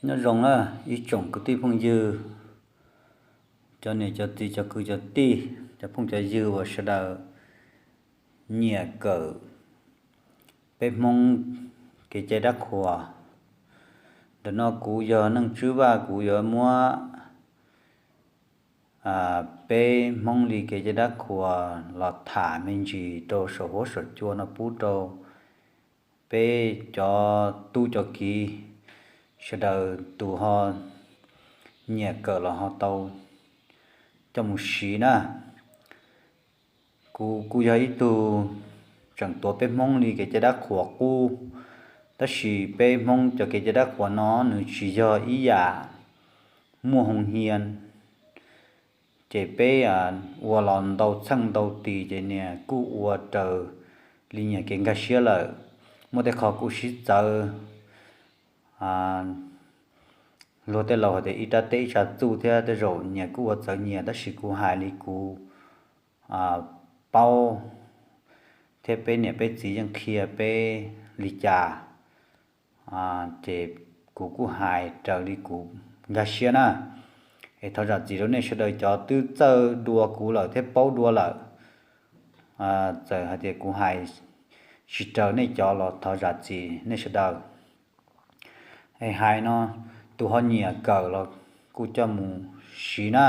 Nyob zoo na ib tsoom kwv tij phooj ywg, cov niam cov txiv cov kwv cov tij, cov phooj cov ywg uas sawv daws nyiam kawm peb Hmoob kev cai dab qhuas. Ntawm no kuv yog Neej Tswb Vaj, kuv yuav muab peb Hmoob li kev cai dab qhuas los tham me ntsis rau saum huab saum cua no pub rau peb cov tub cov kiv sawv daws tus ho nyiam kawm los ho tau coj mus siv na. Kuv kuj yog ib tug tseem tuav peb Hmoob li kev cai dab qhuas qub, tab sis peb Hmoob cov kev cai dab qhuas no nws tsis yog ib yam muaj hoo hia, ces peb ua los ntau txheej ntau tis ces nyias kuj ua raws li nyias kev nkag siab lawm. Muaj tej qho kuj sib txawv, luag tej laus hais tias ib rab teb ib tsa txuj thiab, tej zaum nyias kuj ua txawv nyias, tab sis kuv hais li kuv paub thiab peb niam peb txiv yeej qhia peb li cas, ces kuv kuj hais raws li kuv nkag siab na. Es thov zam txim rau nej sawv daws cov twb txawj dua kuv lawm thiab paub dua lawm. Txawm hais tias kuv hais tsis raws nej cov los thov zam txim nej sawv daws. Es hais no, tus ho nyiam kawm los kuj coj mus siv na.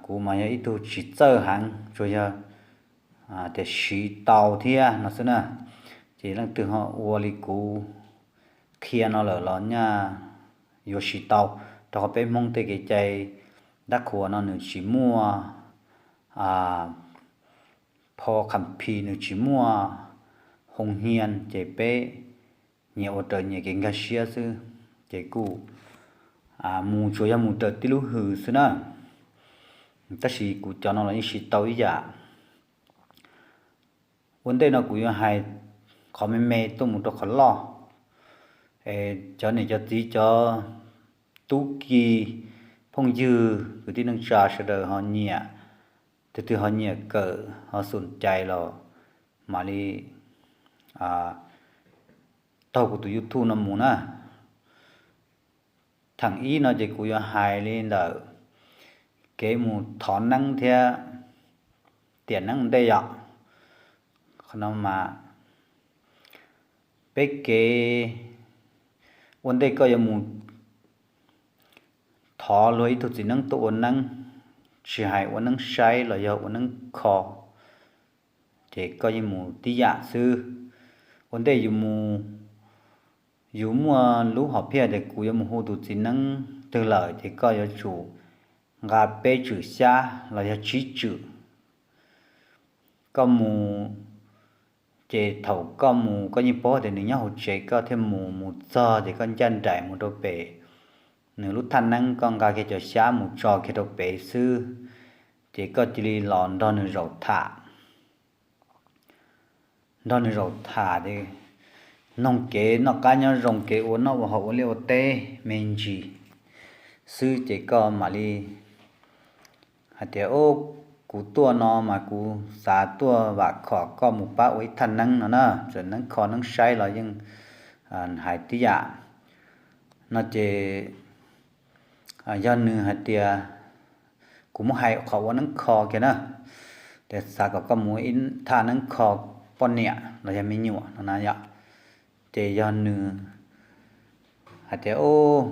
Kuv mas yog ib tug tsis txawj heev, tsuas yog tias siv tau thiab no xwb na. Ces leej twg ho ua li kuv qhia no lawm los nyaj yuav siv tau, rau qhov peb Hmoob tej kev cai dab qhuas no nws tsis muaj phau kham phis, nws tsis muaj hoo hia, ces peb nyias ua raws nyias kev nkag siab xwb, ces kuj mus tsuas yog mus raws tib lub hws xwb na. Tab sis kuv cov no los yeej siv tau ib yam. Ua ntej no kuv yuav hais qhov me me tuaj mus rau qhov loj, cov niam cov txiv cov tub ki phooj ywg kwv tij neej tsa sawv daws ho nyiam, tus twg ho nyiam kawm ho xum cai los mam li taug kuv tus YouTube no mus na. Theem ib no ces kuv yuav hais li ntawm kev mus thov neeb thiab tiam neeb ua ntej yom. Qhov no mas peb kev ua ntej koj yuav mus thov luag ib tug txiv neeb tuaj ua neeb, tsis hais ua neeb saib los yog ua neeb kho, ces koj yeej mus tib yam xwb. Ua ntej yus mus, yus muaj lub hom phiaj tias kuv yuav mus hu tus txiv neeb twg lawm, ces koj yuav tsum nqa peb tswm xyab los yog tsib tswm. Koj mus, ces thaum koj mus koj yeej paub tias nws nyob hauv tsev, koj thiaj mus, mus txog ces koj ncaj nraim mus rau pem nws lub thaj neeb, koj nqa kiag cov xyab mus tso kiag rau pem xwb, ces koj cia li los nrog nws zaum tham. Nrog nws zaum tham ces noog kev noj qab nyob zoo, kev ua noj ua haus ua liaj ua teb me ntsis xwb, ces koj mam li hais tias, Ub, kuv tuaj no mas kuv xav tuaj vam khom koj mus pab ua ib thaj neeb no na, txawm neeb kho neeb saib los yeej hais tib yam. No ces yog nws hais tias, kuv muab hais qhov ua neeb kho kiag na, tias xav kom koj mus ib thaj neeb kho poj niam los yog me nyuam no na yom. Ces yog nws hais tias, Ub,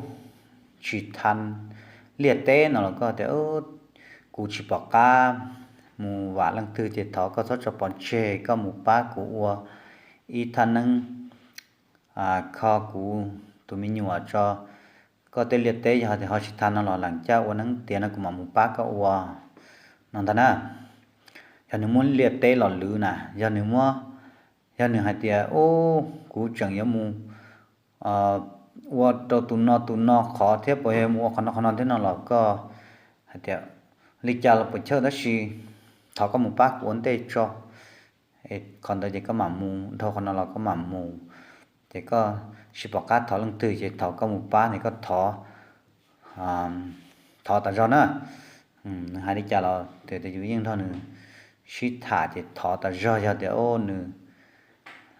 tsis thaj liaj teb no los koj tias, Ub, kuv tsis pom qab mus vam leej twg, ces thov koj txhob tso pov tseg, koj mus pab kuv ua ib thaj neeb kho kuv tus me nyuam tso. Koj tej liaj teb yog tias ho tsis thaj no los leem caj ua neeb tiav no kuv mam mus pab koj ua, no ntag na. Yog nws muab liaj teb los lwv na, yog nws muab, yog nws hais tias, Ub, kuv tseem yuav mus ua rau tus no tus no qhov thiab, puas yog mus ua qhov no qhov no thiab no los koj hais tias, Li cas los puas chawj, tab sis thov koj mus pab kuv ua ntej tso. Qhov ntawd ces koj mam mus, dhau qhov no los koj mam mus. Ces koj tsis pom qab thov leej twg ces thov koj mus pab ces koj thov, thov tas zog na. Nws hais li cas los tias yus yeej nrog nws sib tham ces thov tas zog, yog tias, Ub, nws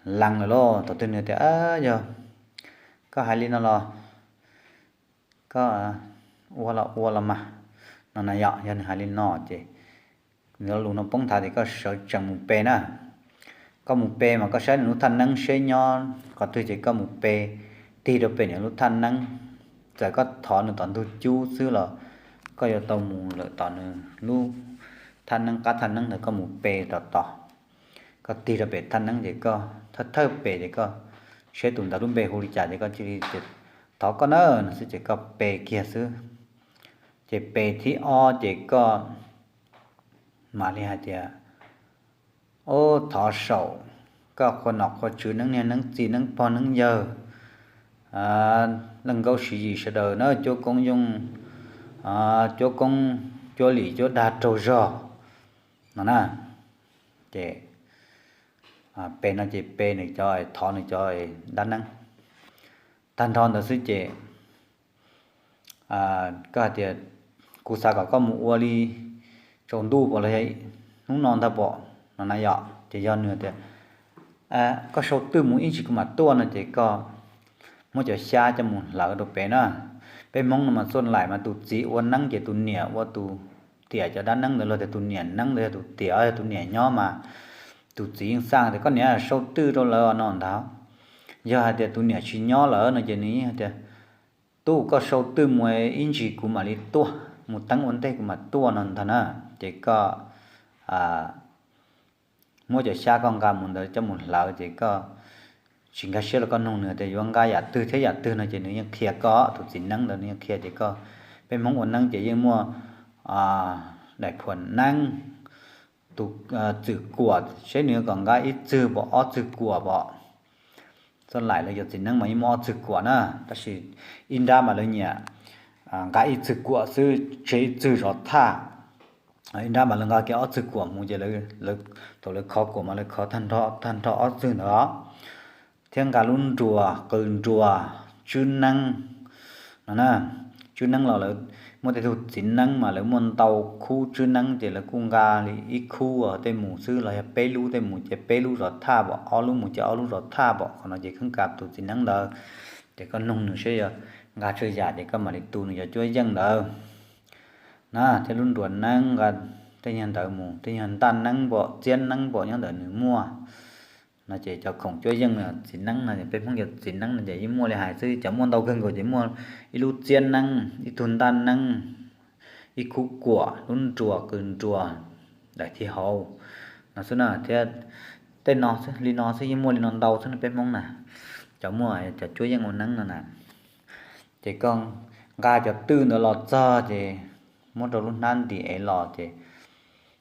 lees lawm lauj, thaum twg nws tias, Yog koj hais li no los koj ua los ua los mas, no na yom. Yog nws hais li no ces nws lo lus no poob nthav tias koj sawv tsees mus pe na. Koj mus pe mas koj saib nws lub thaj neeb seb nyob qhov twg ces koj mus pe, tig rau pem nws lub thaj neeb. Txawm koj thov nws tom ntug cub xwb los koj yuav tau mus lawm tom nws lub thaj neeb, qab thaj neeb ntawd koj mus pe rau tod. Koj tig rau pem thaj neeb ces koj thawj thawj pem ces koj saib tus ntawd lub npe hu li cas ces koj cia li tias thov koj na no xwb ces koj pe kiag xwb. Ces pe thib ob ces koj mam li hais tias, Ob, thov saum koj qhua nom qhua tswv, neeb niag neeb txiv, neeb pog neeb yawg, leej nkaub siv yim sawv daws na, cuab koob yooj, cuab koob, cuab lim cuab dag raug zog no na. Ces pe no ces pe nws cov, thov nws cov dab neeb. Tag nrho ntawd xwb ces koj hais tias, Kuv xav kom koj mus ua li tsaus ntuj pom los yog hnub no ntag pom no na yom. Ces yog nws tias, Koj sau twj mus ib ntsis kuv mam tuaj no ces koj muab cov xyab coj mus hlawv rau pem na. Peb Hmoob no mas txoj laim mas tus txiv ua neeb ces tus niam ua tus tiam cov dab neeb ntawd, los tias tus niam neeb ntawd yog tus tiam, yog tus niam nyob mas tus txiv yeej xaj tias, Koj niam, sau twj rau lawv no ntag. Yog hais tias tus niam tsis nyob lawm no ces nws yeej hais tias, Tub, koj sau twj mus ib ntsis kuv mam li tuaj, mus teeb ua ntej kuv mam tuaj no ntag na. Ces koj muab cov xyab koj nqa mus ntawd coj mus hlawv ces koj tsis nkag siab los koj nug nws tias yuav nqa yam twg thiab yam twg no ces nws yeej qhia koj, tus txiv neeb ntawd nws yeej qhia ces koj, peb Hmoob ua neeb ces yeej muaj daim phuam neeb, tus txwm kuam, seb nws yuav kom nqa ib txwg pom ob txwg kuam pom. Txoj laim lawv cov txiv neeb mas yeej muaj ob txwg kuam na, tab sis ib nrab mas lawv nyiam nqa ib txwg kuam xwb, tseg ib txwg zov thaj. Ib nrab mas lawv nqa kiag ob txwg kuam mus ces thaum lawv khov kuam mas lawv khov tag nrho ob txwg ntawd. Thiab nqa lub nruas, qws nruas, tswb neeb no na. Tswb neeb los lawv muaj tej tug txiv neeb mas lawv muaj ntau khub tswb neeb ces lawv kuj nqa li ib khub tej mus xwb, los yog peb lub tej mus ces peb lub zov thaj pom, ob lub mus ces ob lub zov thaj pom. Qhov no ces kheev ka tus txiv neeb ntawd, ces koj nug nws seb yog nqa tsawg yam ces koj mam li tu nws cov cuab yeej ntawd na. Thiab lub nruas neeb nqa tej nyuag ntawd mus, tej nyuag ntaj neeb pom, txiab neeb pom nyob ntawm nws muaj no ces cov khoom cuab yeej txiv neeb no, peb Hmoob cov txiv neeb no ces yeej muaj li hais xwb. Cov muaj ntau kawg nkaus ces muaj ib lub txiab neeb, ib tug ntaj neeb, ib khub kuam, lub nruas, qws nruas, daim thib hauv no xwb na. Thiab tej no xwb, li no xwb yeej muaj li no ntau xwb na peb Hmoob na. Cov muaj cov cuab yeej ua neeb no na. Ces koj nqa cov twj ntawd los txog ces muab rau lub hnab ntim ev los ces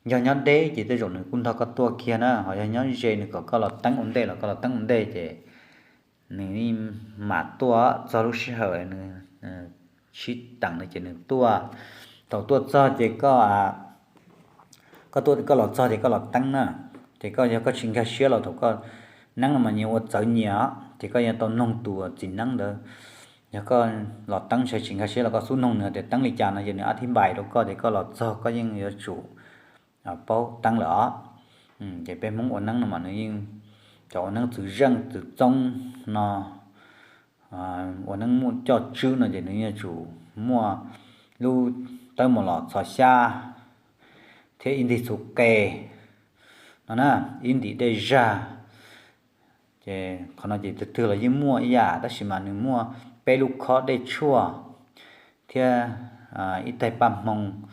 yog nyob deb ces tej zaum nws kuj nrog koj tuaj kiag na, ho yog nyob ze nws kom koj los teeb ua ntej los koj los teeb ua ntej ces nws mam tuaj txog lub sij hawm nws sib teem no ces nws tuaj. Thaum tuaj txog ces koj, koj tuaj koj los txog ces koj los teeb na. Ces koj yog koj tsis nkag siab los thaum koj, neeb no mas nyias ua txawv nyias, ces koj yuav tau noog tus txiv neeb ntawd. Yog koj los teeb ntshai tsis nkag siab los koj xub noog nws tias teeb li cas no ces nws ab thib npais rau koj ces koj los txog koj yeej yuav tsum paub teeb lawm os. Ces peb Hmoob ua neeb no mas nws yeej, cov ua neeb txwv zeej txwv txoob no, ua neeb muaj coj tswb no ces nws yuav tsum muaj lub tawb mos lom txhos xyab thiab ib ntig txhuv qe no na, ib ntim dej zag. Ces qhov no ces twg twg los yeej muaj ib yam, tab sis mas nws muaj peb lub khob dej tshuaj thiab ib taig paj hmoo.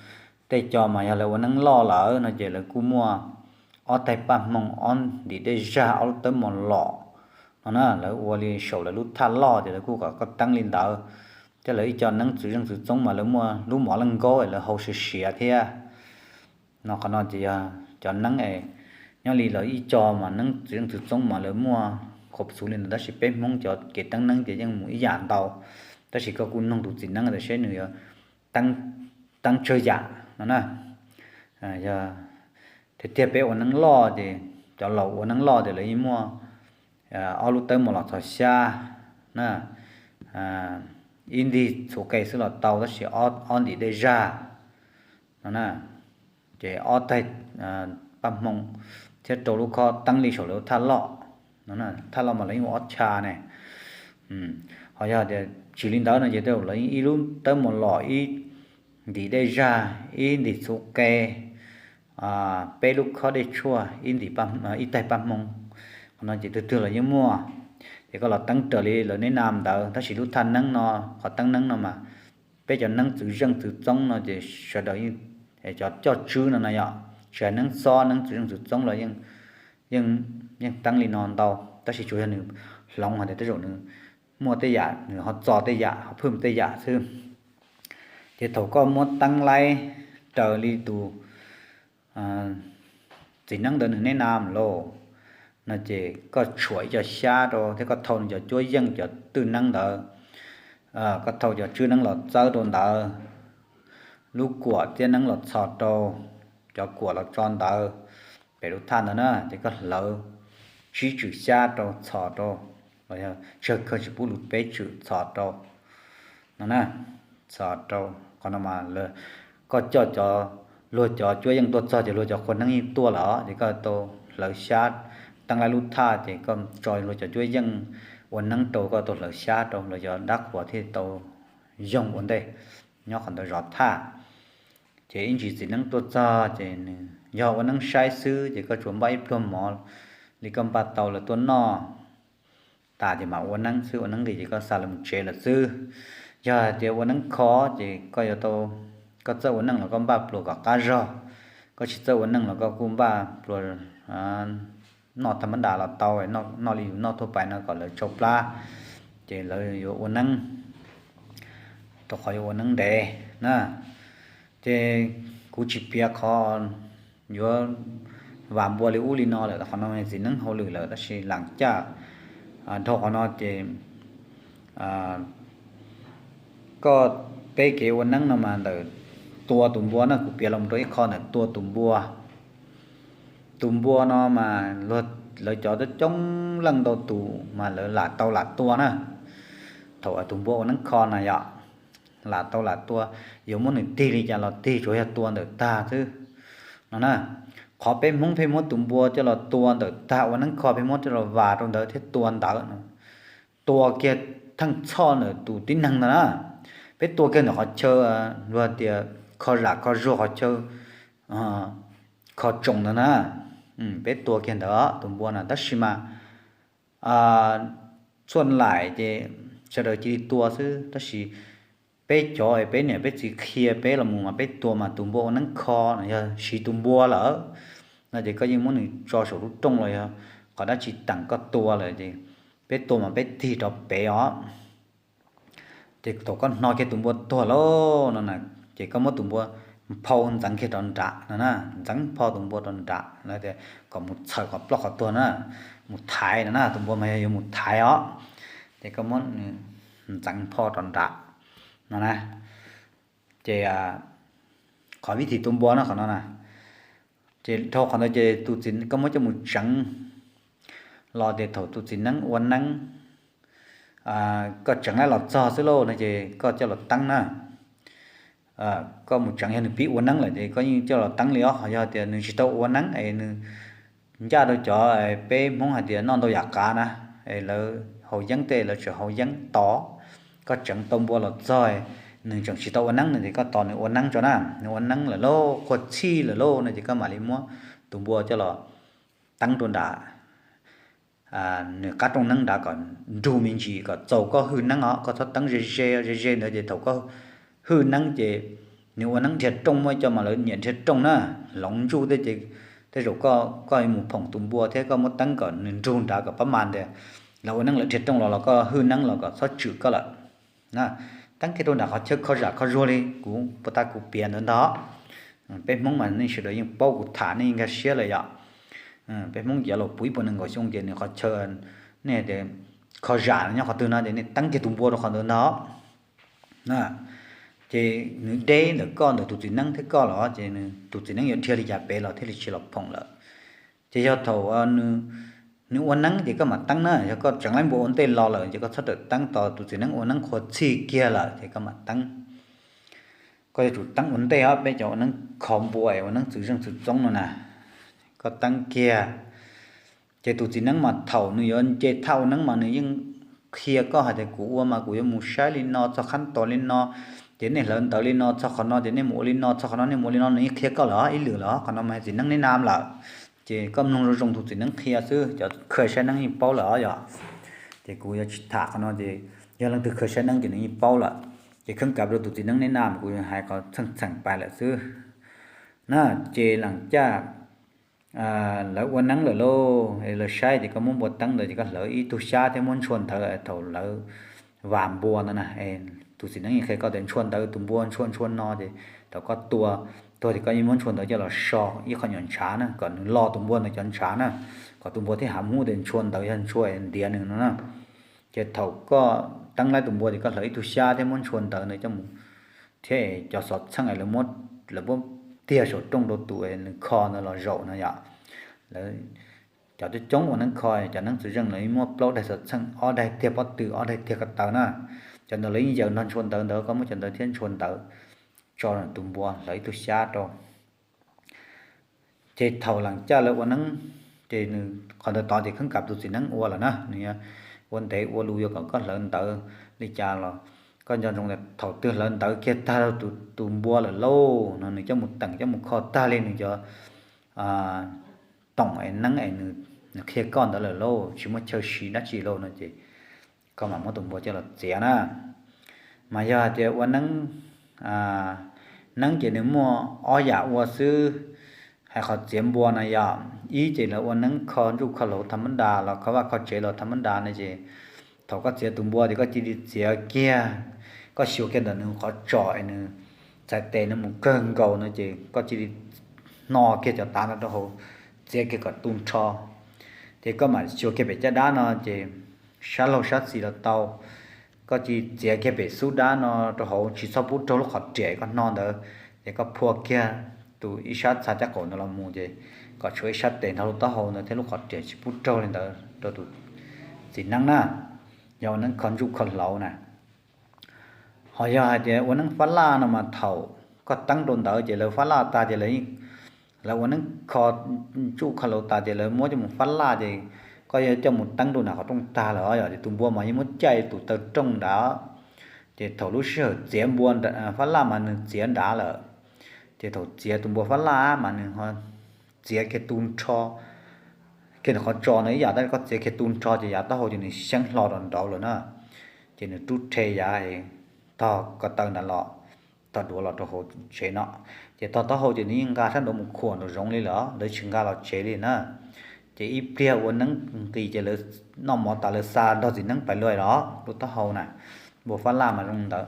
Tej co mas yog lawv ua neeb loj lawm no ces lawv kuj muaj ob taig paj hmoo, ob ntim dej zag, ob lub tawb mos lom no na. Lawv ua li saum lawv lub thaj loj ces lawv kuj kom koj teeb li ntawd. Thiab lawv ib co neeb txwv zeej txwv txoob mas lawv muaj lub mov leej nkaub lawv hau siav siav thiab no. Qhov no ces yog cov neeb es nyob li lawv ib co mas neeb txwv zeej txwv txoob mas lawv muaj qhuav xuv li ntawd, tab sis peb Hmoob cov kev teeb neeb ces yeej mus ib yam ntau. Tab sis koj kuj noog tus txiv neeb tias seb nws yuav teeb tsawg yam no na. Yog tiag tiag peb ua neeb loj ces cov laus ua neeb loj ces lawv yeej muaj ob lub tawb mos lom txhos xyab na, ib ntig txhuv qe xwb los tau, tab sis ob ntim dej zag no na, ces ob taig paj hmoo thiab rau lub khob teeb li saum lawv thaj loj no. Thaj loj mas lawv yeej ua ob chav ne. Ho yog tias tsis li ntawd no ces tej zaum lawv yeej ib lub tawb mus los, ib ntim dej zag, ib ntim txhuv qe, peb lub khob dej tshuaj, ib ntim, ib taig paj hmoo. Qhov no ces twg twg los yeej muaj. Ces koj los teeb raws li lawv neb na ntawd, tab sis lub thaj neeb no, qhov teeb neeb no mas peb cov neeb txwv zeej txwv txoob no ces sawv daws, cov coj tswb no na yom, tsis hais neeb xob, neeb txwv zeej txwv txoob los yeej teeb li no ntau, tab sis tsuas yog nws hloov hais tias tej zaum nws muaj tej yam, nws ho txo tej yam, ho phwj tej yam xwb. Ces thaum koj muab teeb laib raws li tus txiv neeb ntawd nws neb na lauj, no ces koj tshuam ib co xyab rau thiab koj thau nws cov cuab yeej cov twj neeb ntawd, koj thau cov tswb neeb los txawb rau ntawd, lub kuam txiab neeb los txhos rau, cov kuam los tso ntawd, pem lub thaj ntawd na ces koj hlawv tsib tswm xyab rau txhos rau, los yog tsawg kawg tsis pub lus peb tswm txhos rau no na, txhos rau qhov no mas koj coj cov, luag cov cuab yeej tuaj txog ces luag cov qhua neeb yeej tuaj lawm ces koj tau hlawv xyab, teeb laib lub thaj ces koj tso luag cov cuab yeej ua neeb rau, koj tau hlawv xyab rau, luag cov dab qhuas thiaj tau yoog ua ntej nyob qhov ntawd zov thaj. Ces ib ntsis txiv neeb tuaj txog ces nws yog ua neeb saib xwb ces koj tsuas npaj ib pluag mov li koj npaj tau lawv tuaj noj tas ces mam ua neeb xwb, ua neeb nqis ces koj xa lawv mus tsev lawm xwb. Yog hais tias ua neeb kho ces koj yuav tau, koj txawj ua neeb los koj npaj pluas kom qab zog, koj tsis txawj ua neeb los koj kuj npaj pluas noj tham mab das los tau, noj li yus noj thuaj pais no kom lawv tsau plab, ces lawv yuav ua neeb, rau qhov yuav ua neeb ntev na. Ces kuv tsis piav qhov yuav vam npua li ub li no lawm, qhov no txiv neeb hauj lwm lawm, tab sis lam caj dhau qhov no ces koj, peb kev ua neeb no mas ntawm tua tus npua na, kuv piav los rau ib qho ntawm tua tus npua. Tus npua no mas lawv cov coob leej ntau tus mas lawv lam tau lam tua na. Thaum tus npua ua neeb kho na yom, lam tau lam tua, yuav muab nws tig li cas los tig, tsuas yog tua ntawm tag xwb no na. Qhov peb Hmoob pheej muab tus npua coj los tua ntawm tag ua neeb kho, pheej muab coj los vas rau ntawd thiab tua ntawd no, tua kiag theej txhoj ntawm tus tib neeg ntawd na. Peb tua kiag ntawm qhov chaw luag tias kho zam kho zuag, qhov chaw kho tsoos ntawd na, peb tua kiag ntawd tus npua na. Tab sis mas txhua laim ces sawv daws cia li tua xwb, tab sis peb cov es peb niam peb txiv qhia peb los mus mas peb tua mas tus npua ua neeb kho no yog siv tus npua lawm no ces koj yeej muab nws tso saum lub rooj los yog qhov dab tsi teem koj tua lawm ces peb tua mas peb tig rov pem os. Ces thaum koj hno kiag tus npua tuag lauj no na, ces koj muab tus npua phau ntxeev kiag rov nram no na, ntxeev phau tus npua rov nram, lawv tias kom mus txhaws qhov ploj qhov tuag na, mus thaiv no na, tus npua mas yog yuav mus thaiv os, ces koj muab ntxeev phau rov nram no na. Ces qhov vib thim tua npua no qhov no na, ces dhau qhov ntawd ces tus txiv, koj muab coj mus tseev los tias thaum tus txiv neeb ua neeb, koj tseev laib los txog xwb lauj no ces koj coj los teeb na. Koj mus tseev yog nws pib ua neeb lawm ces koj yeej coj los teeb li os. Ho yog tias nws tsis tau ua neeb es nws ncaj rau cov peb Hmoob hais tias noj ntau yam qav na, es lawv haus yeeb tej lawv tseem haus yeeb tos, koj tseev tau npua los txog nws tseem tsis tau ua neeb no ces koj tos nws ua neeb tso na, nws ua neeb lawm lauj, qhuav txhij lawm lauj no ces koj mam li muab tus npua coj los teeb rau nram nws qab rooj neeb nrad kom nrug me ntsis kom txaus koj hwj neeb os. Koj txhob teeb ze ze ze ze ntawd ces thaum koj hwj neeb ces nws ua neeb dhia rooj, muaj ib co mas lawv nyiam dhia rooj na, hloov ntsuj tej ces tej zaum koj mus phoom tus npua thiab koj muab teeb kom nws nrug nrad kom pab mas tias lawv ua neeb lawv dhia rooj los los koj hwj neeb los kom txhob tswm koj lawm. Teeb kiag rau nram qhov chaw kho zam kho zuag li kuv puas tas kuv piav ntawd ntag. Peb Hmoob mas nej sawv daws yeej paub kuv tham nej nkag siab lawm yom. Peb Hmoob cov laus puv ib puas nees nkaum xyoo ces nws qhov chaw nej tias kho zam nyob qhov twg no ces nej teeb kiag tus npua rau qhov ntawd ntag. Ces nws deb ntawm koj ntawm tus txiv neeb thiab koj los ces tus txiv neeb yuav dhia li cas pem los thiaj li tsis los phoom lawm. Ces yog thaum nws ua neeb ces koj mam teeb na, yog koj tseev laib npua ua ntej los lawm ces koj txhob rawm teeb, tos tus txiv neeb ua neeb qhuav txhij kiag lawm ces koj mam teeb. Koj yuav tsum teeb ua ntej os, peb cov ua neeb kho npua es ua neeb txwv zeej txwv txoob no na, koj teeb kiag. Ces tus txiv neeb mas thaum nws yuav nce thaj ua neeb mas nws yeej qhia koj hais tias kuv ua mas kuv yuav mus saib li no txog qhab tos li no, ces nej hlawv ntawv li no txog qhov no, ces nej mus ua li no txog qhov no, nej mus ua li no, nws yeej qhia koj lawm ib lwm lawm, qhov no mas txiv neeb neb nam lawm. Ces koj mloog zoo zoo tus txiv neeb qhia xwb, cov khaws saib neeb yeej paub lawm os yog. Ces kuv yuav tsis tham qhov no ces yog leej twg khaws saib neeb ces nws yeej paub lawm. Ces kheeb kav rau tus txiv neeb neb nam kuv hais qhov txheej txheem pais lawm xwb na. Ces lam caj lawv ua neeb lawm lauj, lawv saib ces koj muab npua teeb ntawd ces koj hlawv ib tug xyab thiab muab ntshua ntawv thaum lawv vas npua ntawd na. Tus txiv neeb yeej qhia koj tias ntshua ntawv tus npua ntshua ntshua no ces thaum koj tua tuag ces koj yeej muab ntshua ntawv coj los so ib qho nyuam ntshav na kom nws lo tus npua ntawd cov ntshav na, kom tus npua thiaj hav mus tias ntshua ntawv yog ntshua ntiav nws no na. Ces thaum koj teeb laib tus npua ces koj hlawv ib tug xyab thiab muab ntshua ntawv ntawd coj mus thiab cov xov txheej lawv muab, lawv muab tiag saum rooj rau tus nws kho ntawd los zaum no yom. Lawv cov coob coob ua neeb kho, cov neeb txwv zeej lawv muab plaub daig xov txheej, ob daig tiag pob tw, ob daig tiag ko taw na. Cov ntawd lawv yeej yaws nrog ntshua ntawv ntawd, koj muab cov ntawd thiab ntshua ntawv tso tus npua hlawv ib tug xyab rau. Ces thaum lam caj lawv ua neeb, ces nws qhov ntawd tod ces kheeb kav tus txiv neeb ua lawm na, nws ua ntev ua lus yuav kom koj hlawv ntawv li cas los koj nco ntsoov tias thaum twg hlawv ntawv kiag tag tus npua lawm lauj no nws coj mus teem coj mus kho tag li nws cov toom es neeb es nws qhia koj ntawd lawm lauj, tsis muaj chaw siv dab tsi lauj no ces koj mam muab tus npua coj los txiav na. Mas yog hais tias ua neeb, neeb ces nws muaj ob yam ua xwb. Hais qhov txiav npua na yom, ib ces lawv ua neeb kho ntsuj kho hlauv tham mab nras los kho vaj kho tsev los tham mab nras no ces thaum koj txiav tus npua ces koj cia li txiav kiag, koj xyuas kiag ntawm nws qhov tsom es nws txhais tes no mus kawg nkaus no ces koj cia li hno kiag cov tav no rau hauv, txiav kiag kom tu nrho. Ces koj mam xyuas kiag pem caj dab no ces sab laug sab xis los tau. Koj cia li txiav kiag pem xub dab no rau hauv, tsis txhob pub raug lub qhov riam koj hno ntawd. Ces koj phua kiag tus ib sab txha caj qaum ntawd los mus ces kom tshuav ib sab tes nrog lub taub hau ntawd thiab lub qhov riam tsis pub raug li ntawd rau tus txiv neeb na. Yog ua neeb kho ntsuj kho hlauv na. Ho yog hais tias ua neeb fab laj no mas thaum koj teeb rau ntawd ces lawv fab laj tag ces lawv ua neeb kho ntsuj kho hlauv tas ces lawv muab coj mus fab laj ces koj yuav coj mus teeb rau nram qhov rooj tag lawm os yom, ces tus npua mas yeej muab caij tus taw rooj nrad. Ces thaum lub sij hawm txiav npua fab laj mas nws txiav nrad lawm. Ces thaum txiav tus npua fab laj mas nws ho txiav kiag tu nrho kiag ntawm qhov tso no ib yam, tab sis koj txiav kiag tu nrho ces yav taub hau ces nws xyeeb hlo rau nraud lawm na. Ces nws rub rhe yav tog ko taw nrad los, tog duav los rau hauv tsev no. Ces tog taub hau ces nws yeej nqa sab nraud mus khuam nraum zoov li lawm, lawv tsis nqa los tsev li na. Ces ib pliag ua neeb nqis ces lawv noj mov tas lawv xa nrog txiv neeb pais lawm los lub taub hau na. Npua fab laj mas zoo ntawd,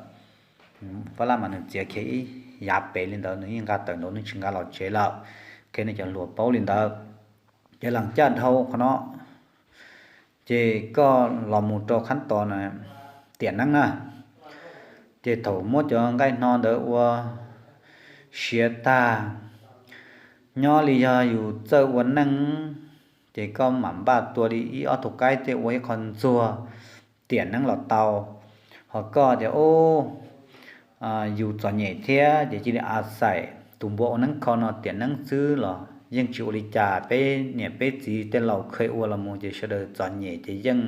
fab laj mas nws txiav kiag ib yav pem li ntawd nws yeej nqa tawm nraud, nws tsis nqa los tsev lawm. Qhia nej cov hluas paub li ntawd. Ces lam caj dhau qhov no, ces koj los mus rau qhab tos na, tiam neeb na. Ces thaum muab cov nqaij hno ntawd ua siav tag, nyob li yog yus txawj ua neej, ces koj mam npaj tua li ib ob tug qaib tej ua ib qho ntxuag tiam neeb los tau. Ho koj tias, o, yus txom nyem thiab ces cia li a xaim tus npua ua neeb kho no tiam neeb xwb los yeej tsis ua li cas, peb niam peb txiv tej laus kheev ua los mus ces sawv daws txom nyem ces yeej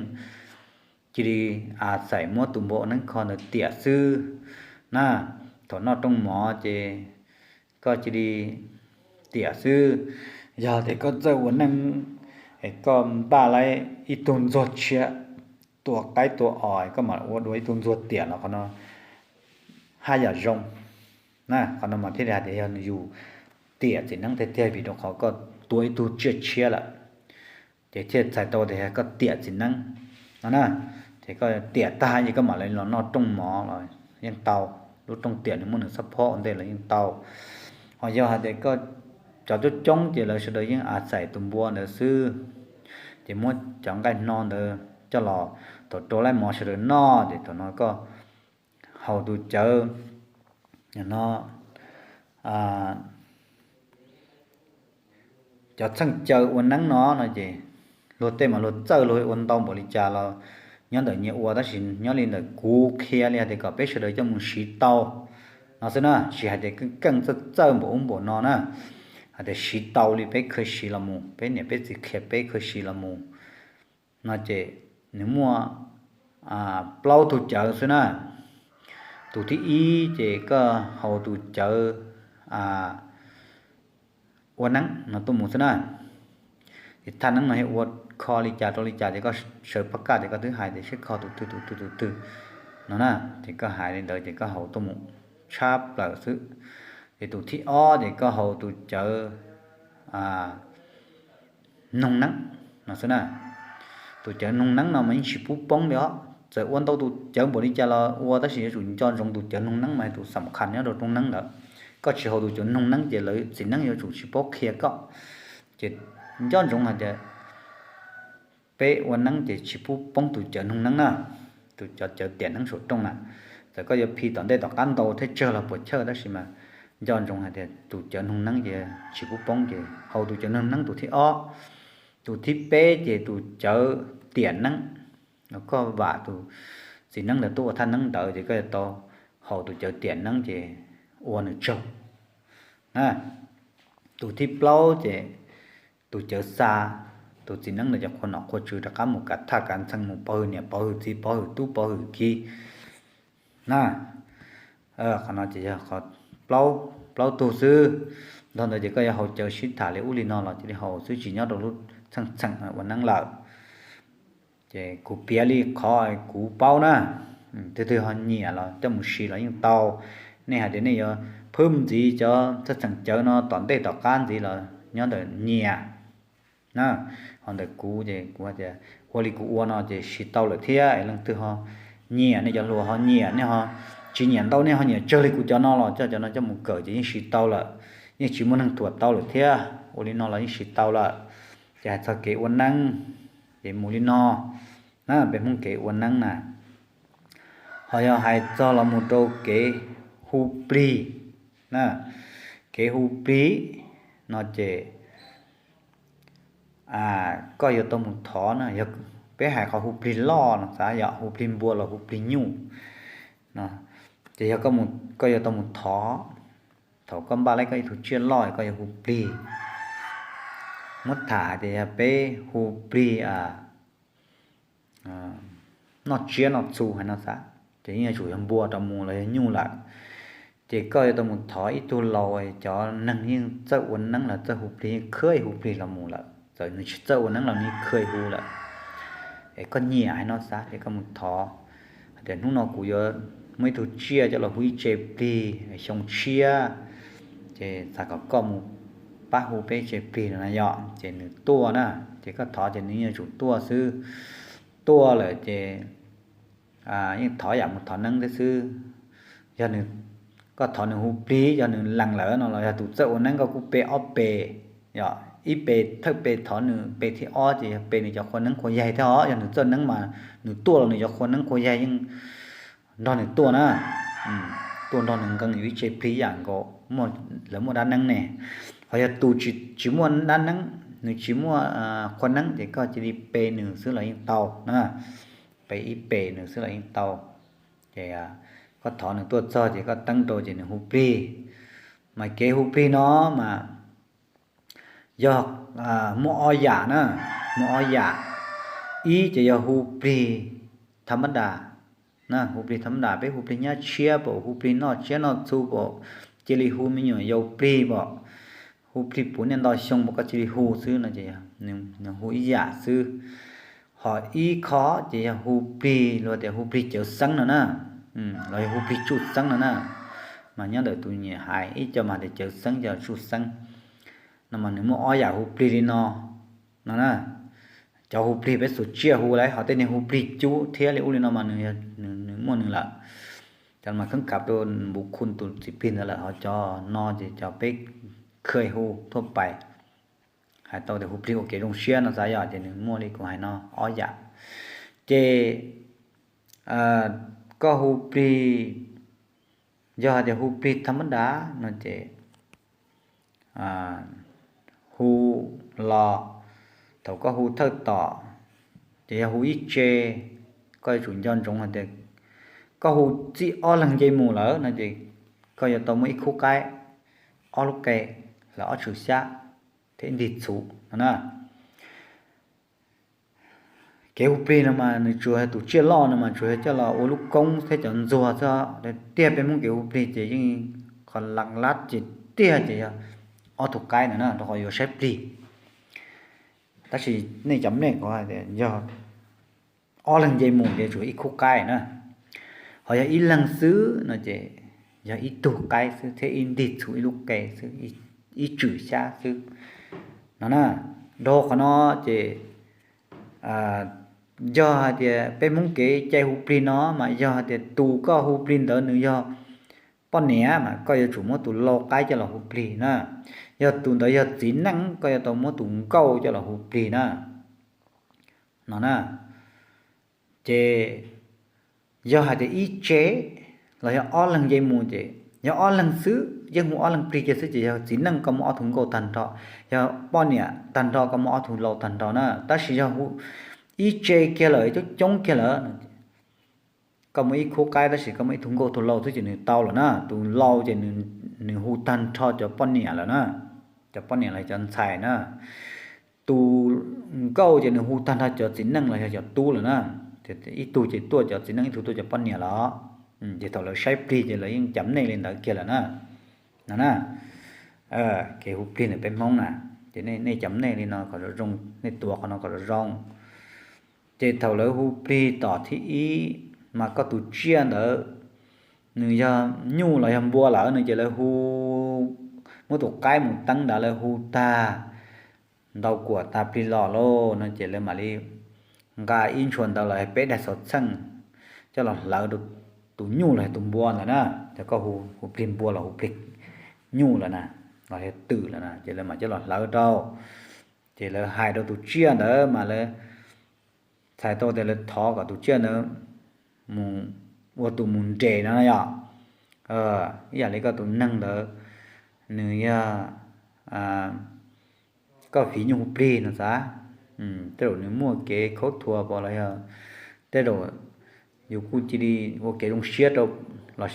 cia li a xaim muab tus npua ua neeb kho ntawd tiam xwb na. Thaum noj rooj mov ces koj cia li tiam xwb. Yog tias koj txawj ua neej, koj npaj laib ib tug ntxuag tshiab, tua qaib tua os koj mam ua dua ib tug ntxuag tiam los qhov no haj yam zoo na. Qhov no mas thiaj li hais tias yog yus tiam txiv neeb tiag tiag vim rau qhov koj tua ib tug tsiaj tshiab lawm, ces thiaj txhais tau tias yog koj tiam txiv neeb no na. Ces koj tiam tag ces koj mam li los noj rooj mov los yeej tau, lub rooj tiam nws muaj nws xab phob ua ntej los yeej tau. Ho yog hais tias koj, cov coob coob ces lawv sawv daws yeej a xaim tus npua ntawd xwb, ces muab cov nqaij hno ntawd coj los, thaum rau laib mov sawv daws noj ces thaum no koj haus tus cawv no, cov txheej caw ua neeb no no ces luag tej mas luag txawj luag ua ntau npaum li cas los nyob ntawm nyias ua, tab sis nyob li ntawm kuv qhia li hais tias kom peb sawv daws coj mus siv tau no xwb na, tsis hais tias keej keej txawj txawj npaum ub npaum no na, hais tias siv tau li peb kheev siv los mus, peb niam peb txiv qhia peb kheev siv los mus no ces nws muaj plaub tug cawv xwb na. Tus thib ib ces koj haus tus cawv ua neeb no tuaj mus xwb na. Ces thaj neeb no yog ua kho li cas rau li cas ces koj sawv pab kaj ces koj twb hais tias seb kho tus twg tus twg tus twg no na. Ces koj hais li ntawd ces koj haus tuaj mus tshab plaws xwb. Ces tus thib ob ces koj haus tus cawv noog neeb no xwb na. Tus cawv noog neeb no mas yeej tsis pub poob li os. Txawm ua ntau tus cawv npaum li cas los ua tab sis yuav tsum nco ntsoov tus cawv noog neeb mas tus xam khas nyob rau rooj neeb ntawd. Koj tsis haus tus cawv noog neeb ces lawv txiv neeb yuav tsum tsis paub qhia koj. Ces nco ntsoov hais tias peb ua neeb ces tsis pub poob tus cawv noog neeb na, tus cov cawv tiam neeb saum rooj na. Txawm koj yuav phi tom ntej tom qab ntau thiab tsawg los puas chawj tab sis mas nco ntsoov hais tias tus cawv noog neeb ces tsis pub poob ces haus tus cawv noog neeb tus thib ob. Tus thib peb ces tus cawv tiam neeb, koj vam tus txiv neeb ntawd tuaj ua thaj neeb ntawd ces koj yuav tau haus tus cawv tiam neeb ces ua nws tsaug. Tus thib plaub ces tus cawv xa tus txiv neeb ntawd cov qhua nom qhua tswv rov qab mus kav thaj kav ntxhee mus pov hwm niam pov hwm txiv pov hwm tub pov hwm kiv na. Qhov no ces yog qhov plaub, plaub tug xwb. Nrog ntawd ces koj yuav haus cawv sib tham li ub li no los cia li haus xwb tsis nyob rau lub txheej txheem ua neeb lawm. Ces kuv piav li qhov kuv paub na, twg twg ho nyiam los coj mus siv los yeej tau. Nej hais tias nej yuav phwb ntxiv cov txheej txheem cawv no tom ntej tom qab ntxiv los nyob ntawm nyiam na. Ho ntawm kuv ces kuv hais tias ua li kuv ua no ces siv tau lawm thiab es leej twg ho nyiam, nej cov hluas ho nyiam, nej ho tsis nyiam ntau nej ho nyiam tsawg li kuv cov no los coj cov no coj mus kawm ces yeej siv tau lawm, yeej tsis muaj neeg thuam tau lawm thiab. Ua li no los yeej siv tau lawm. Ces hais txog kev ua neeb ces mus li no na, peb Hmoob kev ua neeb na. Ho yog hais txog los mus rau kev hu plig na, kev hu plig no ces koj yuav tau mus thov na, yog peb hais qhov hu plig loj no xav yog hu plig npua los hu plig nyuj no, ces yog koj yuav tau mus thov. Thaum koj npaj lawm koj ib tug tsiaj loj koj yuav hu plig, muab tham hais tias yog peb hu plig noj tsiab noj txhu hais no xav, ces yeej yuav tsum yog npua rau mus los yog nyuj lawm. Ces koj yuav tau mus thov ib tug laus, cov neeg yeej txawj ua neeb los txawj hu plig yeej khwb hu plig los mus lawm, txawm nws tsis txawj ua neeb los nws khwb hu lawm. Es koj nyiam hais no xav ces koj mus thov hais tias hnub no kuv yuav muaj ib tug tsiaj coj los hu ib tse plig xyoo tshiab, ces xav kom koj mus pab hu peb tse plig no na yom, ces nws tuaj na, ces koj thov ces nws yeej yuav tsum tuaj xwb. Tuaj lawm ces yeej thov yam mus thov neeb thiab xwb. Yog nws, koj thov nws hu plig yog nws lees lawm no los yog tus txawj ua neeb koj kuj pe ob pe, yog ib pe thawj pe thov nws pe thib ob ces yog pe nws cov qhua neeb qhua yaig thiab os. Yog nws txawj neeb mas nws tuaj los nws cov qhua neeb qhua yaig yeej nrog nws tuaj na, tuaj nrog nws nqee yus ib tse plig ib yam nkaus, lawv muaj dab neeb ne. Ho yog tus tsis muaj dab neeb, nws tsis muaj qhua neeb ces koj cia li pe nws xwb los yeej tau na, pe ib pe nws xwb los yeej tau. Ces koj thov nws tuaj txog ces koj teeb rau ces nws hu plig. Mas kev hu plig no mas yog muaj ob yam na, muaj ob yam. Ib ces yog hu plig tham mab das na, hu plig tham mab das, peb hu plig nyab tshiab pom, hu plig noj tsiab noj txhu pom, cia li hu me nyuam yaus plig pom, hu plig puv niaj nto xyoo pom koj cia li hu xwb no ces nws hu ib yam xwb. Ho ib qho ces yog hu plig luag tias hu plig cawv xeeb no na, los yog hu plig tsuj xeeb no na. Mas nyob ntawm tus nyiam hais ib co mas tias cawv xeeb, cov tsuj xeeb no mas nws muaj ob yam hu plig li no, no na. Cov hu plig peb xuas tsiaj hu lawm, ho tej niag hu plig cub thiab li ub li no mas nws muaj nws lawm. Cov mas kheeb kav rau npuv khu tus txiv plig ntawd lawm, ho cov no ces cov peb khwb hu thuaj pais. Hais tau tias hu plig ua kev zoo siab no xav yom, ces nws muaj li kuv hais no ob yam. Ces koj hu plig, yog hais tias hu plig tham mab das no ces hu los, thaum koj hu thawj tom ces yog hu ib tse, koj yuav tsum nco ntsoov hais tias koj hu txij ob leeg nce mus lawm no ces koj yuav tau muaj ib khub qaib, ob lub qe, lawv ob tshwm xyab thiab ib ntig txhuv no na. Kev hu plig no mas nws tsuas yog tus tsiaj loj no mas tsuas yog coj los ua lub koob thiab cov ntxuag xwb. Tiag peb Hmoob kev hu plig ces yeej qhov laj lab ces tiag ces yog ob tug qaib no na rau qhov yuav saib plig. Tab sis nej cov mej kuv hais tias yog ob leeg nce mus ces tsuas ib khub qaib na. Ho yog ib leeg xwb no ces yog ib tug qaib xwb thiab ib ntig txhuv ib lub qe xwb, ib tswm xyab xwb no na. Dhau qhov no ces yog hais tias peb Hmoob kev cai hu plig no mas yog hais tias tus koj hu plig ntawd nws yog poj niam mas koj yuav tsum muab tus lau qaib coj los hu plig na. Yog tus ntawd yog txiv neej koj yuav tau muab tus nkauj coj los hu plig na. No na, ces yog hais tias ib tse los yog ob leeg nce mus ces yog ob leeg xwb yeej hu ob leeg plig kiag xwb ces yog txiv neej koj muab ob tug nkauj tag nrho, yog poj niam tag nrho koj muab ob tug lau tag nrho na. Tab sis yog ib tse kiag lawm coob coob kiag lawm, koj muaj ib khub qaib tab sis koj muaj ib tug nkauj tug lau xwb ces nws tau lawm na. Tus lau ces nws hu tag nrho cov poj niam lawm na, cov poj niam los cov ntxhais na. Tus nkauj ces nws hu tag nrho cov txiv neej los yog cov tub lawm na. Ib tug ces tuaj cov txiv neej ib tug tuaj cov poj niam los, ces thaum lawv saib plig ces lawv yeej cam nej li ntawd kiag lawm na. No na, kev hu plig ntawm peb Hmoob na, ces nej cam nej li no kom zoo, nej tuav qhov no kom zoo. Ces thaum lawv hu plig tom thib ib mas koj tus tsiaj ntawd nws yog nyuj los yog npua lawm no ces lawv hu, muab tus qaib mus teeb ntawd lawv hu tag ntau kuam tag plig los lauj no ces lawv mam li nqa ib ntshua ntawv los peb daig xov txheej coj los hlawv rau tus nyuj los yog tus npua ntawd na. Ces koj hu plig npua los hu plig nyuj lawm na, los yog twm lawm na ces lawv mam coj los hlawv rau. Ces lawv hais rau tus tsiaj ntawd mas lawv txhais tau tias lawv thov kom tus tsiaj ntawd mus ua tus mus nres no yom. Ib yam li koj tus neeg ntawd nws yog koj fiv nyuj hu plig no xav, tej zaum nws muaj kev khaub thuas pom los yog tej zaum yus kuj cia li ua kev zoo siab rau los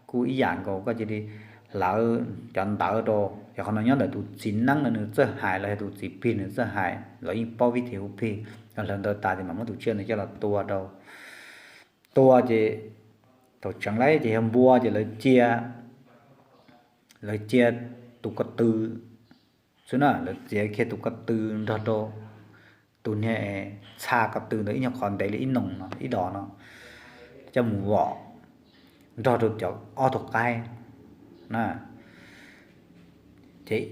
kuj ib yam nkaus koj cia li hlawv cov ntawv rau. Ces qhov no nyob ntawm tus txiv neeb no nws txawj hais los yog tus txiv plig nws txawj hais los yeej paub vib thi hu plig. Yog hlawv ntawv tas ces mam muab tus tsiaj ntawd coj los tua rau. Tua ces thaum tseev lawm ces yog npua ces lawv cia, lawv cia tus ko tw xwb na, lawv txiav kiag tus ko tw nrog rau tus niag txha ko tw ntawd ib nyuag qhov ntev li ib noos no ib dos no coj mus vom nrog rau cov ob tug qaib na. Ces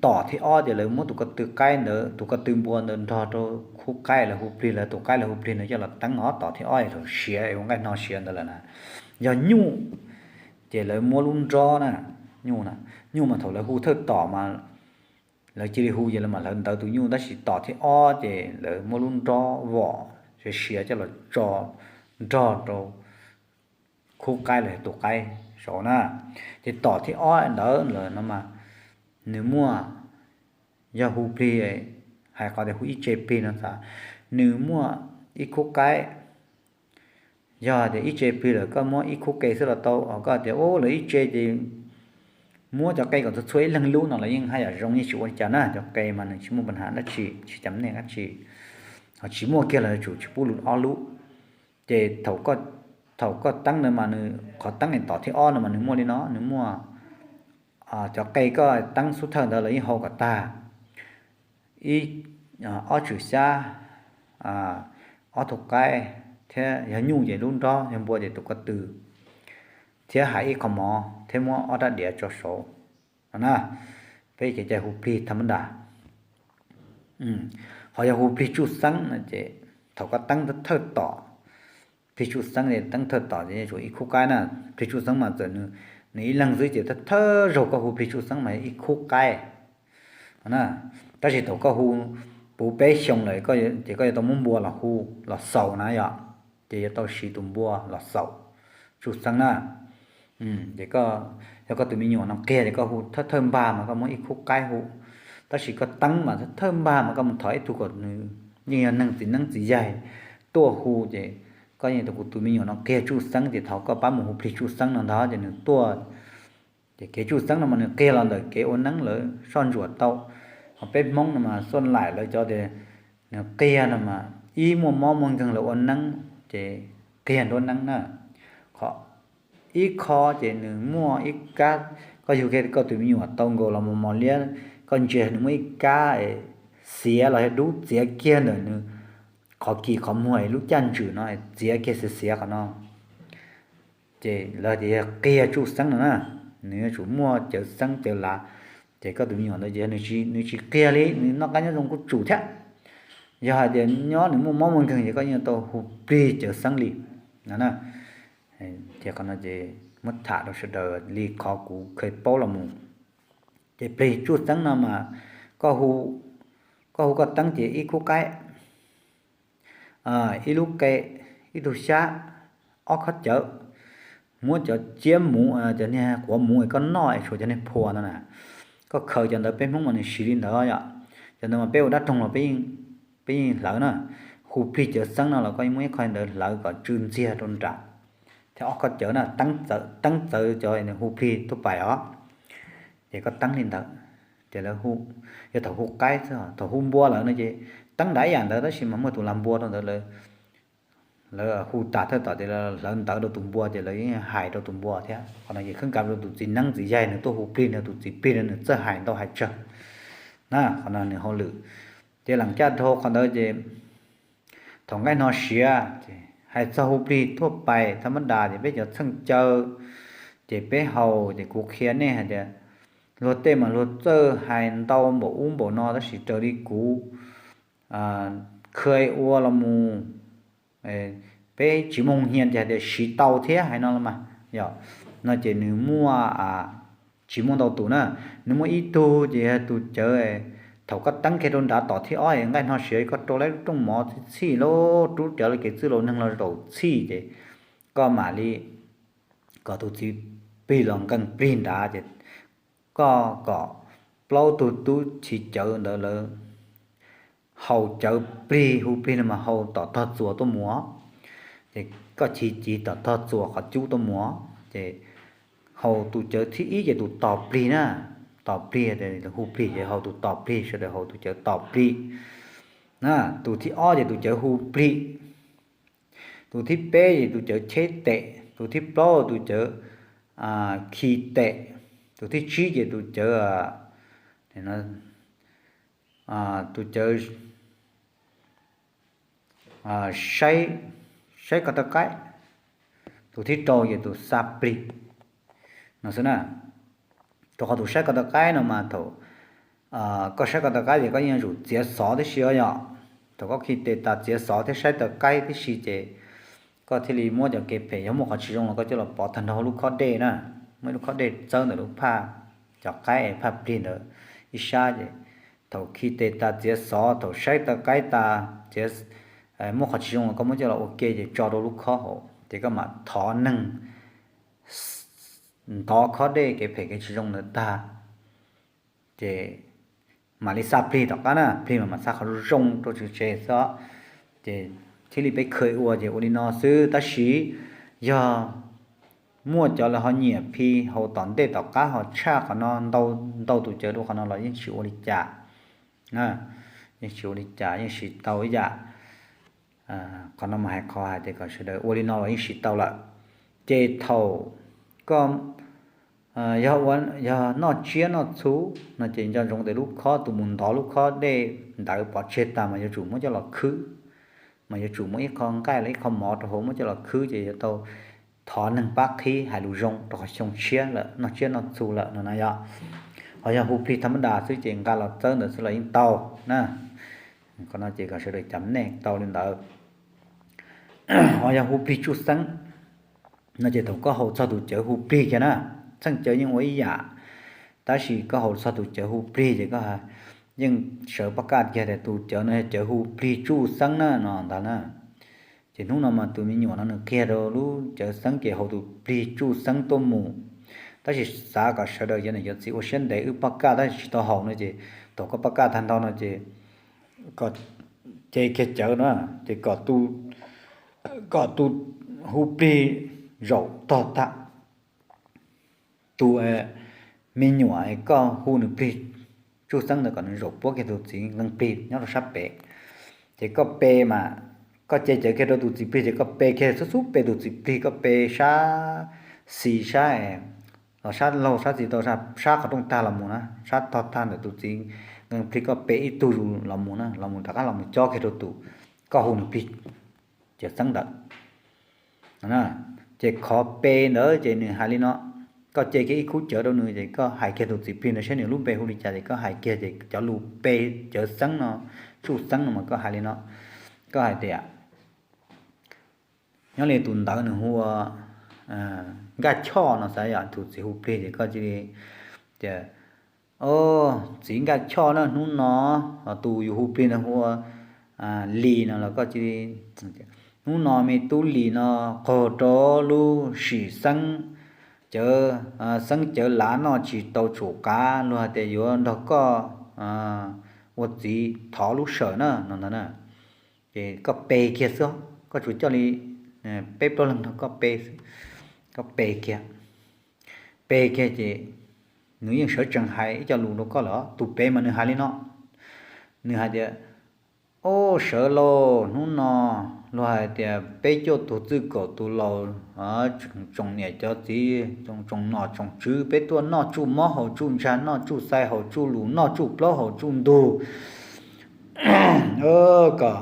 tom thib ob ces lawv muab tus ko tw qaib ntawd, tus ko tw npua ntawd nrog rau khub qaib, lawv hu plig, lawv tus qaib lawv hu plig ntawd coj los teeb os. Tom thib ob es thaum siav es ua nqaij no siav ntawd lawm na, yog nyuj ces lawv muab lub nrob na, nyuj na, nyuj mas thaum lawv hu thawj tom mas lawv cia li hu ces lawv mam hlawv ntawv tus nyuj, tab sis tom thib ob ces lawv muab lub nrob vom siav siav coj los tso nrog rau khub qaib los yog tus qaib saud na. Ces tom thib ob ntawd lawm no mas nws muaj, yog hu plig, hais qhov tias hu ib tse plig no xav, nws muaj ib khub qaib. Yog tias ib tse plig lawm koj muab ib khub qe xwb los tau, koj tias ub lawv ib tse ces muab cov qe kom txhua txhua ib leeg lub no los yeej haj yam zoo, yeej tsis ua li cas na, cov qe mas nws tsis muaj pab ham dab tsi, tsis cam nej dab tsi. Ho tsis muaj kiag los yuav tsum tsis pub lub ob lub. Ces thaum koj teeb ntawd mas nws qhov teeb es tom thib ob no mas nws muaj li no, nws muaj cov qe koj teeb xub thawj ntawd los yeej hau kom tag, ib, ob tswm xyab, ob tug qaib, thiab yog nyuj ces lub nrob, yog npua ces tus ko tw, thiab hais ib qho mov thiab muab ob rab diav tso saud no na. Peb kev cai hu plig thaj mab nras. Ho yog hu plig tsuj xeeb no ces thaum koj teeb thawj tom, plig tsuj xeeb es teeb thawj tom ces yuav tsum ib khub qaib na. Plig tsuj xeeb mas txawm nws ib leeg xwb ces thawj zaug koj hu plig tsuj xeeb mas yog ib khub qaib na. Tab sis thaum koj hu puv peb xyoo lawm ces koj yuav tau muab npua los hu, los xaus na yom, ces yuav tau siv tus npua los xaus tsuj xeeb na. Ces yog koj tus me nyuam no qiag ces koj hu thawj thawj npag mas koj muab ib khub qaib hu, tab sis koj teeb mas thawj npag mas koj mus thov ib tug kom nws yeej yog neeg txiv neeb txiv yaig tuaj hu ces koj yeej tus, kuv tus me nyuam no qiag tsuj xeeb ces thov koj pab mus hu plig tsuj xeeb no ntag ces nws tuaj. Ces kev tsuj xeeb no mas nws qiag los ntawm kev ua neeb lawv soj ntsuam tau. Ho peb Hmoob no mas xuaj laim lawv cov tias nws qiag no mas ib muaj mob muaj nkeeg los ua neeb ces qiag nruab neeb na. Qhov ib qho ces nws muaj ib kab, koj yug kiag koj tus me nyuam tau nkaus los mus mos liab, koj ntsia nws muaj ib kab xiav los yog dub txiav kiag ntawm nws qhov kis qhov muag lub caj ntswm no, txiav kiag xiav xiav qhov no. Ces lawv tias yog qiag tsuj xeeb no na, nws yuav tsum muaj cawv xeeb cawv lav. Ces koj tus me nyuam ntawd ces nws tsis qiag li, nws noj qab nyob zoo kuj tsum thiab. Yog hais tias nyob nws muaj mob muaj nkeeg ces koj yeej tau hu plig cawv xeeb li no na. Ces qhov no ces muab tham rau sawv daws li qhov kuv kheev paub los mus. Ces plig tsuj xeeb no mas koj hu koj teeb ces ib khub qaib, ib lub qe, ib tug xyab, ob khob cawv, muab cov ciab muv, cov niag quav muv es koj noj es tshuav cov niag phua no na, koj khaws cov ntawd, peb Hmoob mas nws siv li ntawd yom. Cov ntawd mas peb ua dab roog los peb yeej hlawv na. Hu plig cawv xeeb no los koj muab ib qho ntawd hlawv kom tsw ntxiag rau nram, thiab ob khob cawv na, teeb txawv cov hu plig tuaj pais os. Ces koj teeb li ntawd, ces lawv hu, yog thaum hu qaib xwb. Thaum hu npua lawm no ces teeb nrad ib yam ntawd tab sis mas muaj tus lag npua rau ntawd, lawv hu tas thawj tom ces hlawv ntawv rau tus npua ces lawv yeej hais rau tus npua thiab. Qhov no ces kheev kav rau tus txiv neeb txiv yaig nws tuaj hu plig no, tus txiv plig no nws txawj hais ntau hais tsawg na. Qhov no nws hauj lwm. Ces leem caj dhau qhov ntawd ces thaum nqaij hno siav ces hais txog hu plig thuaj pais thab mab das ces peb cov txheej caw ces peb haus. Ces kuv qhia nej hais tias luag tej mas luag txawj hais ntau npaum ub npaum no tab sis raws li kuv kheev ua los mus, peb tsis muaj hnyia ces hais tias siv tau thiab hais no los mas yom. No ces nws muaj, tsis muaj ntau tus na. Nws muaj ib tug ces yog tus cawv, thaum koj teeb kiag rau nrad tom thib ob nqaij hno siav koj rau lawv lub rooj mov txhij txhij, lub rub cawv lawv kev txwj laus neeg los zaum txhij ces koj mam li kom tus txiv plig los nqee plig nrad ces koj kom plaub tug tub chiv cawv ntawd lawv haus cawv plig hu plig no mas haus tom tog txuas tuaj mus. Ces koj chiv civ tom tog txuas qhov cub tuaj mus, ces haus tus cawv thib ib ces tus tos plig na, tos plig, hu plig ces haus tus tos plig, sawv daws haus tus cawv tos plig. Tus thib ob ces tus cawv hu plig, tus thib peb ces tus cawv cheb tes, tus thib plaub tus cawv khi tes, tus thib tsib ces tus cawv, tus cawv saib, saib ko taw qaib, tus thib rau ces tus xa plig no xwb na. Rau qhov tus saib ko taw qaib no mas thaum koj saib ko taw qaib ces koj yeej yuav tsum txiav xov tib si os yom. Thaum koj khi tes tas txiav xov thiab saib taw qaib tib si ces koj thiaj li muab cov kev phem yog muaj qhov tsis zoo los koj coj los pov tag nrho lub khob dej na. Muaj ib lub khob dej txawb ntawm lub phaj, cov qaib es phaj plig ntawd ib sab ces thaum khi tes tas txiav xov, thaum saib taw qaib tas, muaj qhov tsis zoo los koj muab coj los ua ke ces tso rau lub khob hauv ces koj mam thov neeg ntov khob dej kev phem kev tsis zoo ntawd tag ces mam li xa plig tom qab na, plig mas mam xa qhov zoo zoo rau tsev tsev xwb. Ces thiaj li peb kheev ua ces ua li no xwb, tab sis yog muaj cov lawv ho nyiam phi haus tom ntej tom qab ho tshaj qhov no, ntau tus cawv dua qhov no los yeej tsis ua li cas, yeej tsis ua li cas, yeej siv tau ib yam. Qhov no mas hais qhov hais tias kom sawv daws ua li no los yeej siv tau lawm. Ces thaum koj yog noj tsiab noj txhuv no ces nco ntsoov tias lub khob tus mus ntov lub khob dej ntawd pov tseg tag mas yuav tsum muab coj los khwb, mas yuav tsum muaj ib qho nqaij los ib qho mov rau hauv muab coj los khwb ces yuav tau thov neeg pab qhib hais lus zoo rau qhov xyoo tshiab lawm, noj tsiab noj txhuv lawm no na yom. Ho yog hu plig thab mab das xwb ces nqa los txawb ntawd xwb los yeej tau na. Qhov no ces kom sawv daws cam nej tau li ntawd. Ho yog hu plig tsuj xeeb no ces thaum koj haus txog tus cawv hu plig kiag na, txheej cawv yeej ua ib yam, tab sis koj haus txog tus cawv hu plig ces koj yeej sawv paj kaj kiag tias tus cawv no yog cawv hu plig tsuj xeeb na no ntag na. Ces hnub no mas tus me nyuam no nws qhia rau lub cawv xeeb ces haus tus plig tsuj xeeb tuaj mus. Tab sis xav kom sawv daws cov niam cov txiv ua siab ntev wb paj kaj tab sis tsis tau haus no ces thaum koj paj kaj tag nrho no ces kom ce kiag cawv no ces kom tus hu plig zaum tog tag, tus me nyuam koj hu nws plig tsuj xeeb ntawd kom nws zaum puab kiag tus txiv nqee plig nyob rau sab pem. Ces koj pe mas koj ce cawv kiag rau tus txiv plig ces koj pe kiag xub xub pe tus txiv plig, koj pe sab xis sab, los sab laug sab txiv tau, sab qhov rooj tag los mus na, sab tog tag ntawm tus txiv nkees plig, koj pe ib tug zus los mus na, los mus rov qab los mus cob kiag rau tus koj hu nws plig cawv xeeb ntawd. Ces qhov pe ntawd ces nws hais li no, koj ce kiag ib khub cawv rau nws ces koj hais kiag tus txiv plig ntawd saib nws lub npe hu li cas ces koj hais kiag ces cov lus pe cawv xeeb no, tsuj xeeb no mas koj hais li no, koj hais tias, nyob li tus ntawd nws hu ua Nkaj Choj no xav yom, tus txiv hu plig ces koj cia li tias, o, txiv Nkaj Choj na, hnub no, tus yus hu plig ntawd hu ua Lis no los koj cia li, hnub no me tub Lis no qaug rau lub sim xeeb, cawv xeeb cawv lav noj tsis tau tsum qav, luag hais tias yuav nrog koj ua txiv thov lub sawm na no ntag na. Ces koj pe kiag xwb, koj tsuas coj li peb plaub leeg nrog koj pe xwb, koj pe kiag, pe kiag ces nws yeej sawv tsees hais ib co lus rau koj lawm, tus pem mas nws hais li no, nws hais tias, o, sawv lauj, hnub no luag hais tias peb cuaj tus txwj kaum tus laus, tsoom niam cov txiv, tsoom nom tsoom tswv, peb tuaj noj tsuj mob haus tsuj ntsag, noj tsuj xai haus tsuj lus, noj tsuj plaub haus tsuj ntug, kom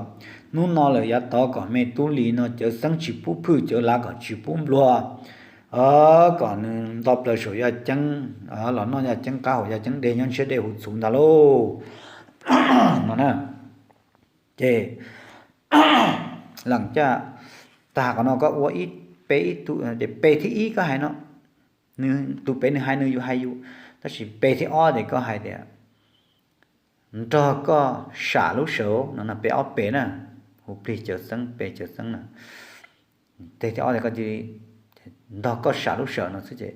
hnub no lawm yav tod kom me tub Lis no cawv xeeb tsis pub phwj, cawv lav kom tsis pub nplua, kom nws nto plaws saum yaj ceeb los noj yaj ceeb qav haus yaj ceeb dej nyob ntshiab dej huv txhuv ntag lauj no na. Ces lees caj tag qhov no koj ua ib, pe ib tug, ces pe thib ib koj hais no, nws tus pem nws hais nws yus hais yus, tab sis pe thib ob ces koj hais tias, nrog koj sam lub sawm no, pe ob pe na, hu plig cawv xeeb pe cawv xeeb na, teg thib ob ces koj cia li nrog koj sam lub sawm no xwb ces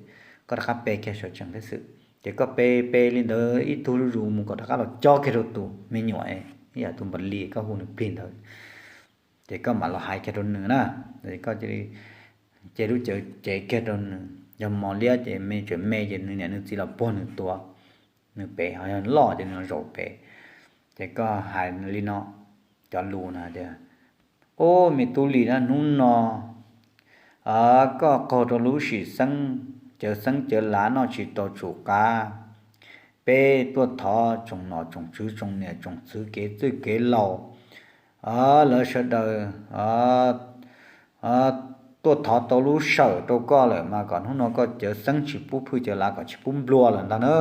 koj rov qab pe kiag sawv tsees thiab xwb. Ces koj pe pe li ntawd ib tug zuj zus mus kom rov qab los cob kiag rau tus me nyuam, ib yam tus npam li koj hu nws plig ntawd, ces koj mam los hais kiag rau nws na, koj cia li ce lub cawv cev kiag rau nws, yog mos liab ces me tseem me ces nws niam nws txiv los puag nws tua, nws pem, ho yog loj ces nws zaum pem. Ces koj hais li no, cov lus no tias, ub, me tub Lis na, hnub no koj qaug rau lub sim xeeb, cawv xeeb cawv lav noj tsis tau tsum qav, peb tuaj thov tsoom nom tsoom tswv tsoom niam tsoom txwv kev txwj kev laus, lawv sawv daws tuaj thov tau lub sawm rau koj lawm mas kom hnub no koj cawv xeeb tsis pub phwj, cawv lav kom tsis pub nplua lawm ntag na.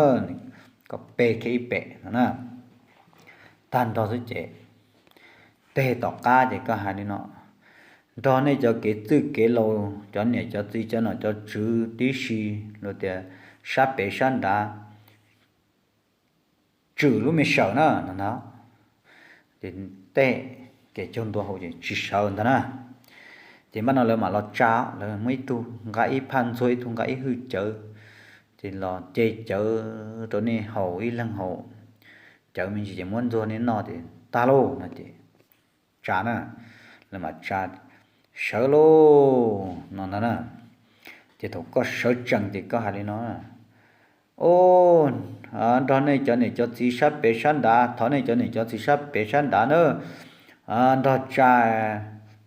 Koj pe kiag ib pem no na, tag nrho xwb ces teg tom qab ces koj hais li no, nrog nej cov kev txwj kev laus, cov niam cov txiv, cov nom cov tswv tib si, luag tias sab pem sab nrad, tswm lub me sawm na no ntag. Ces tej kev caug ntua hauv ces tsis sawv ntag na. Ces npaj no lawv mam los tsa, lawv muab ib tug nqa ib phaj ntxuag, ib tug nqa ib hwj cawv, ces los ce cawv rau nej haus ib leeg haus, cawv me ntsis ces muab ntxuag nej noj ces tag lauj no ces tsa na, lawv mam tsa, sawv lauj no ntag na. Ces thaum koj sawv tsees ces koj hais li no, o, nrog nej cov niam cov txiv sab pem sab nrad, thov nej cov niam cov txiv sab pem sab nrad na, nrog tsa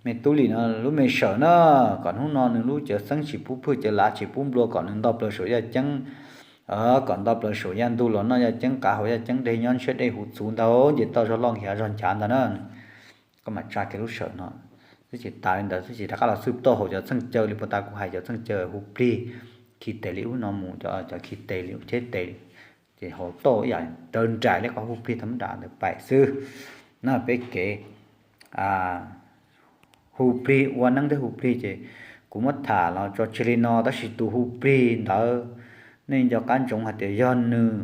me tub Lis no lub me sawm na, kom hnub no nws lub cawv xeeb tsis pub phwj, cawv lav tsis pub nplua, kom nws nto plaws saum yaj ceeb, kom nto plaws saum yaj ntug los noj yaj ceeb qav haus yaj ceeb dej nyob ntshiab dej huv txhuv ntag, nce toj zog loj nqhis zog nchav ntag na. Koj mam tsa kiag lub sawm no xwb ces tas li ntawd xwb ces rov qab los xwb tauj hauv cov txheej caw li puag ta kuv hais cov txheej caw hu plig khi tes li ub no mus, cov khi tes li ub cheb tes, ces haus tauj ib yam rawv nraim li qhov hu plig thaum nram ntawd paim xwb na. Peb kev hu plig ua neeb thiab hu plig ces kuv muab tham los tso tseg li no, tab sis tus hu plig ntawd nej nco qab ntsoov hais tias yog nws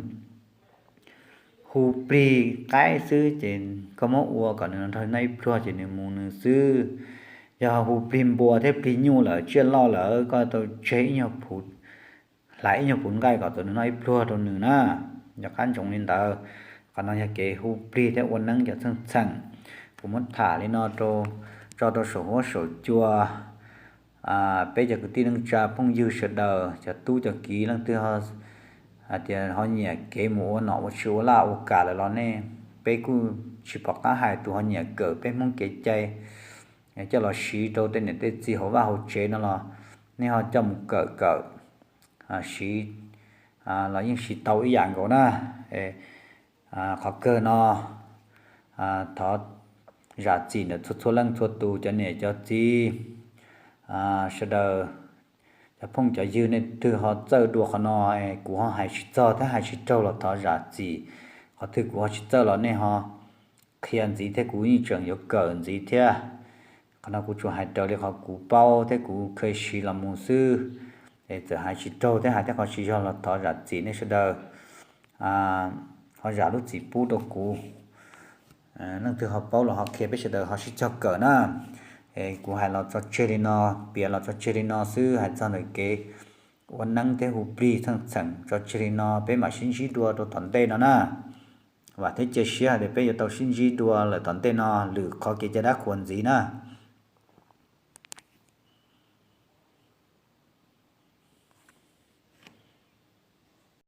hu plig qaib xwb ces koj muab ua kom nws nrog noj ib pluag ces nws mus nws xwb. Yog hu plig npua thiab plig nyuj lawm tsiaj loj lawm koj tau tseg ib nyuag phuv, hlais ib nyuag phuv nqaij kom tau nws noj ib pluag rau nws na. Nco qab ntsoov li ntawd. Qhov no yog kev hu plig thiab ua neeb cov txheej txheem. Kuv muab tham li no rau, tso rau saum huab saum cua peb cov kwv tij neej tsa phooj ywg sawv daws, cov tub cov kiv leej twg hais tias ho nyiam kev mus ua nom ua tswv ua laj ua kam lawm los nej, peb kuj tsis pom qab hais, tus ho nyiam kawm peb Hmoob kev cai, coj los siv rau tej niam tej txiv hauv vaj hauv tsev no los nej ho coj mus kawm kawm siv los yeej siv tau ib yam nkaus na. Qhov kawg no thov zam txim ntawm txhua txhua leej txhua tus, cov niam cov txiv, sawv daws, cov phooj cov ywg, nej twg ho txawj dua qhov no, kuv ho hais tsis txog thiab hais tsis raug los thov zam txim. Qhov twg kuv ho tsis txawj los nej ho qhia ntxiv thiab, kuv yeej tseem yuav kawm ntxiv thiab. Qhov no kuv tsuas hais raws li qhov kuv paub thiab kuv kheev siv los mus xwb. Es txawm hais tsis raug thiab hais thiab qhov tsis yog los thov zam txim nej sawv daws ho zam lub txim pub rau kuv. Leej twg ho paub los ho qhia peb sawv daws ho sib cog kawm na. Kuv hais los tso tseg li no, piav los tso tseg li no xwb, hais txog ntawm kev ua neeb thiab hu plig txheej txheem tso tseg li no, peb mam sib ntsib dua rau tom ntej no na. Vam thiab cia siab hais tias peb yuav tau sib ntsib dua lawm tom ntej no lwm qhov kev cai dab qhuas ntxiv na.